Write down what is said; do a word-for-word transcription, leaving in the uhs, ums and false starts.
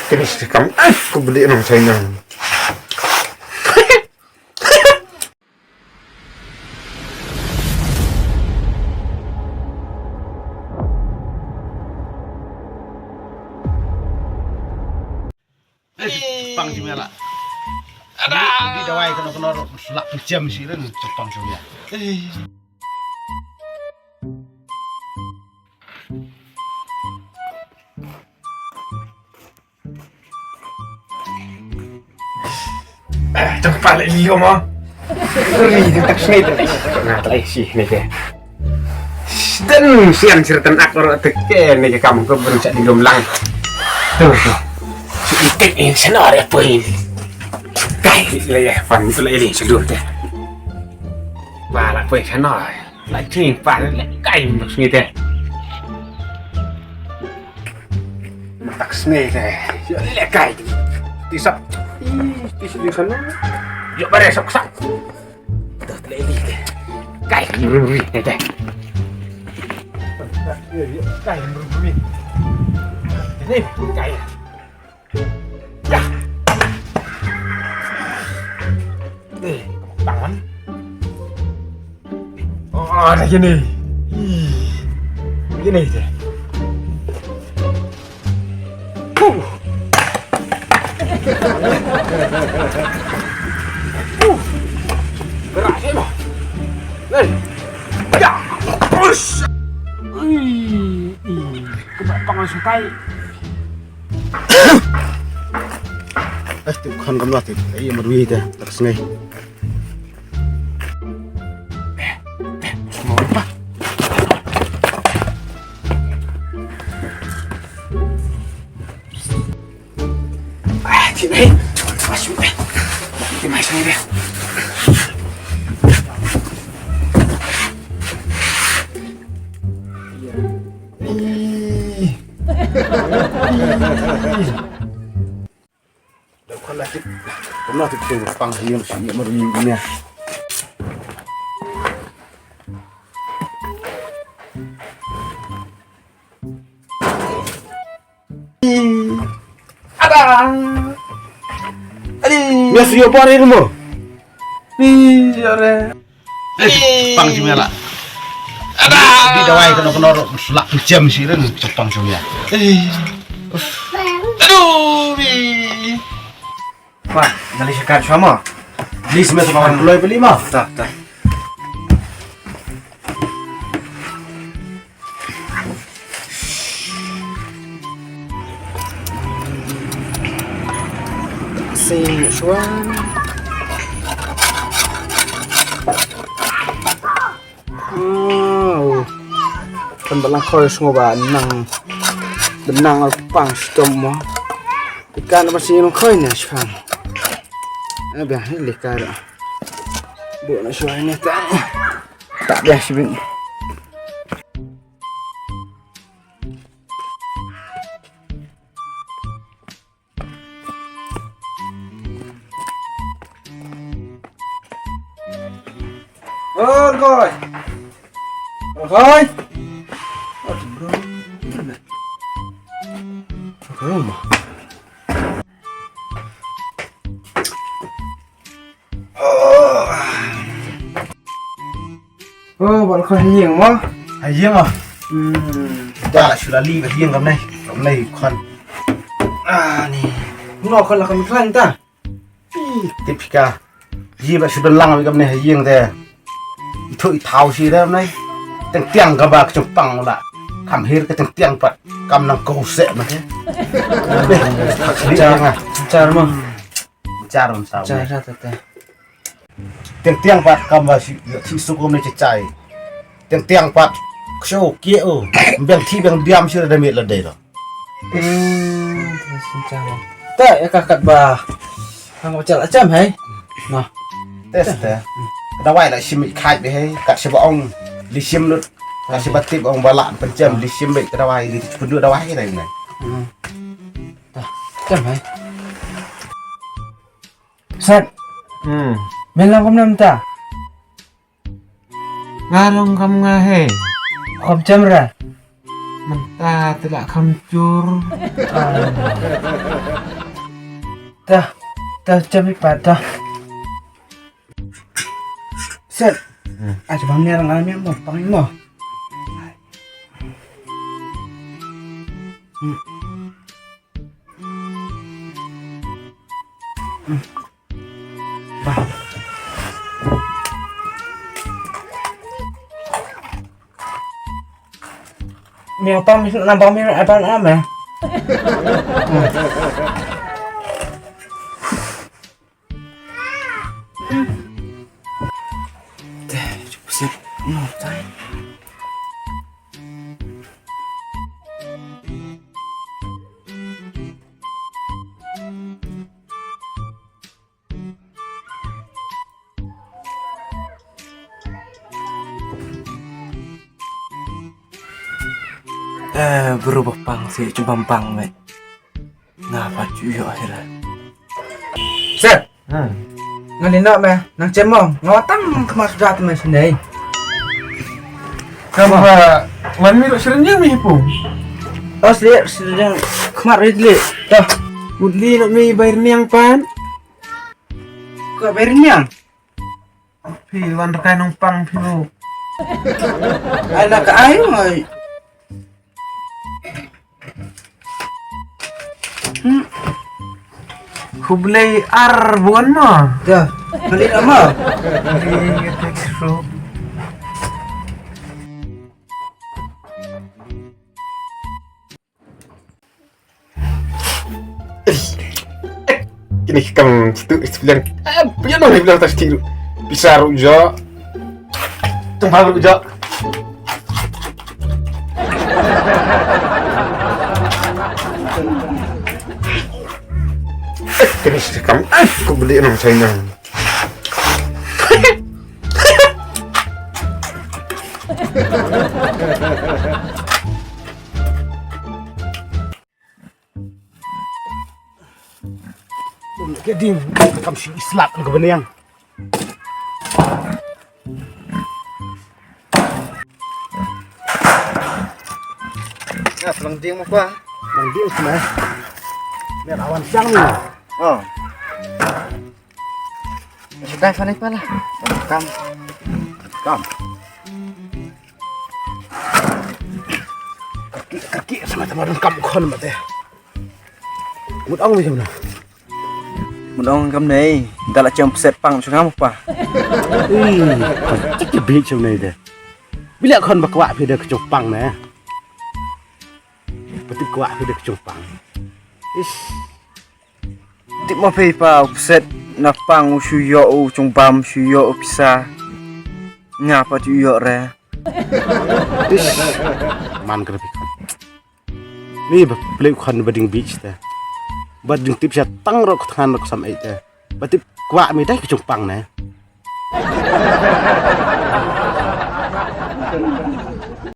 Kini sih kam, ah, ku beli nang saya nang. Eh, pang jimela. Ada. Di dawai kena kena selak jam sih dan cepang jimela. Eh. Jong pale lio mo. Ri, jong tak snei tu. Nga tlai si ni ke. Dan sian cerita ak ro te ke ni ke kam ko bun sa di lum lang. Tu tu. Si itik in senor ya pui. Kai le ya fan tu le ni sedur te. Pala pui senor. La ching pa le kai mo sngi te. Matak sngi te. Yo le kai. Tisap. Ih, tisap di sana. Yo bare sok sak. Dah le li te. Kai ruri te. Yo yo kai ruri. Ni kai. Ya. Eh, tangan. Oh, ada gini. Ih, gini aja. Huh. Huh. Gerak sih, Bang. Nih. Ya. Push. Ih, ih. Kebak tangan sekai. Eh, tu kan kam lah tu. Ai, marui dah. Tak sengai. Ah, sini. Masuk. Kita masuk ni dia. Ih. Ih. Dah kena tip. Kena tip tu pang hiam si mak ni. Ada. Adi. Biasa yo pare mo. Ni jare. Eh, pang jimela. Ada. Di dawai kena kena selak jam sih dan cepang jimela. Eh. Aduh, bi. Wah, ngali sekat sama. Di semua sama peloi beli mah. Tah, tah. Sing suan. Wow. Kan balang khoi sngo ba nang. Benang al pang stom mo. Ikan apa sih nang khoi ni span. Eh, biar ni lekar. Bu nak suai ni tak. Tak biar sibin. Oi, koi. Koi. Koi. Oh, bal kho ha ïing mo? Ha ïing mo? Hmm. Da shu la li ba ha ïing kam nai. Kam nai khon. Ah, ni. Ngo khon la kam khlaiñ ta. Ih, tip ka. Ïa ba shu don lang ba kam nai ha ïing te. Ithuh ithaw shi da kam nai. Teng tiang ka ba ka jong pang la. Kam her ka teng tiang pat. Kam nang ko se ma te. Char mo. Char mo sa. Char sa ta ta. Tiang tiang pat kam ba shi shi su kum ne chai. Tiang tiang pat ksho kie o. Beng thi beng diam shi da mit la dei lo. Hmm, ta ya ka kat ba. Hang ba chal acham hai. Nah. Tes te. Dawai la shim khai be hai kat shi ba ong li shim lut. Kat shi ba tip ong ba la penchem li shim be dawai li pendu dawai dai ne. Hmm. Ta. Cham hai. Sat. Hmm. Men lang kumne mynta. Nga long kam nga he. Kham cham ra. Mynta te la kham jur. Ah. Dah, dah jam i pat dah. Set. Hmm. Aja bang ni orang ngalami mo, pang mo. Hmm. Hmm. Bah. Ni apa mi nambah mi apa nama? Hmm. Teh, cukup sip. No time. Eh, bru ba pang si, cuba pang me. Nga pat ju ïoh hi la. Sep. Hmm. Nga lino me, nang chem mo, nga watang khmat suda te me sini. Kaba wan mi lo sering jeng mi pung. Oh, sini sering khmat ri dili. Dah. Mudli no mi bayar niang pan. Ko bayar niang. Phi wan rkai nong pang phi lo. Ai la ka ai mai. Hmm. Khublei ar buan mo. Dah, beli nama? Beli tek su. Kini kam situ bilang. Ah, punya nong bilang tas tiru. Bisa rujo. Tong baru rujo. Eh, kini kam. Ah, aku beli nong China. Ke ding kam shi islat ka baniang. Ya, pelang ding mo kwa. Pelang ding sini. Biar awan siang ni. Oh. Sukai fani pala. Kam. Kam. Kaki, kaki sama sama dong kam khon mate. Mut ong mi jamna. Mut ong kam nei, da la chem set pang sungam pa. Ih, cik ke bik jamna de. Bila khon ba kwak phi de kecupang ne. Patip kwak phi de kecupang. Ish. Tip mo phi pa u pset na pang u shu ïoh u chong bam shu ïoh u pisa. Nga pat u ïoh re. Ish. Man kra phi khon. Ni ba play khon ba ding beach te. Ba ding tip sha tang ro than ro sam ei te. Ba tip kwak mi dai ka chong pang ne.